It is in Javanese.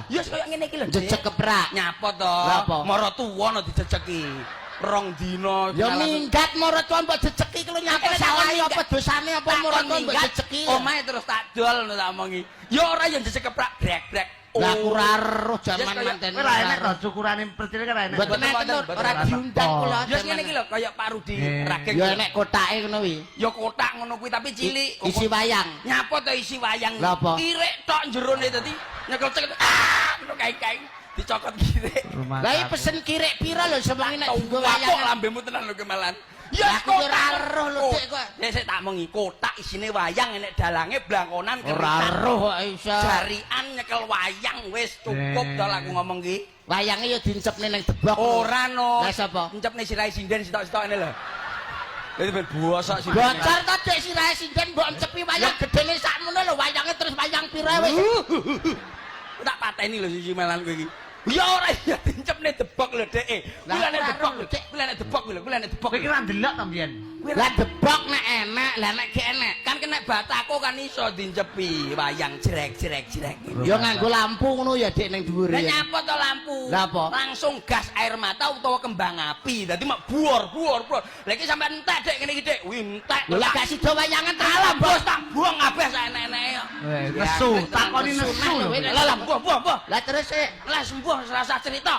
Ya kaya ngene iki lho, Dik. Jejeg keprak. Nyapa to? Lah apa? Mara tuwa no dijejeki. Rong dina. Ya minggat mara tuwa mbok jejeki ki lho, nyapa Nek takon salahe minggat. apa dosane apa mara tuwa mbok jejeki. Omahe terus tak dol ngono tak omongi. Ya ora ya jejeg keprak brek-brek. Lah aku ora roh jaman Yes, kaya- manten. Kowe ra enek to cukurane percil kan ra enek. Mboten enten, Mboten, ora mboten. diundang kula. Ya ngene iki lho kaya Pak Rudi Rageng. Ya enek kotake ngono kuwi. Ya kotak ngono kuwi tapi cilik. Isi wayang. Nyapa to isi wayang? Lah apa? Kirik tok jerone dadi nyekel cek. Ah, ngono kae-kae dicokot kirik. Lah iki pesen kirik pira lho sewengi nek dienggo Wapuk wayang. lambemu tenan lho kemalan. Ya Lah aku yo ora roh lho, Dik, kok. Ya sik tak omongi, kotak isine wayang enek dalange blangkonan Ora roh kok iso. Jarian nyekel wayang wis cukup to lah aku ngomong ki. Wayange ya dincepne ning debok. Ora no. Lah sapa? Encepne sirahe sinden sitok-sitok ngene lho. Dadi ben bosok sinden. Bocor to Dik sirahe sinden mbok encepi wayang gedene sakmono lho wayange terus wayang pira wis. Tak pateni lho sisi malan kowe iki. Ya ora ya dincepne debok lho Dik. Lah, Kuwi nek ora debok roh, lho, Dik. Kuwi nek debok lho, kuwi nek debok. Kowe iki ra ndelok to mbiyen. Lah debok nek enek, lah nek gak enek. Kan kena batako kan iso dincepi wayang jrek jrek jrek. Ya nganggo lampu ngono ya Dik ning dhuwure. Lah ya. nyapa to lampu? Lah apa? Langsung gas air mata utawa kembang api. Dadi mak buor buor buor. Lah iki sampe entek Dik ngene iki Dik. Wih entek. Lho lah gak sida wayangan terus Alah bos tak buang kabeh sak enek-eneke kok. Nesu, takoni nesu lho. Lah lah buah buah buah. Lah terus Lah sembuh rasa cerita.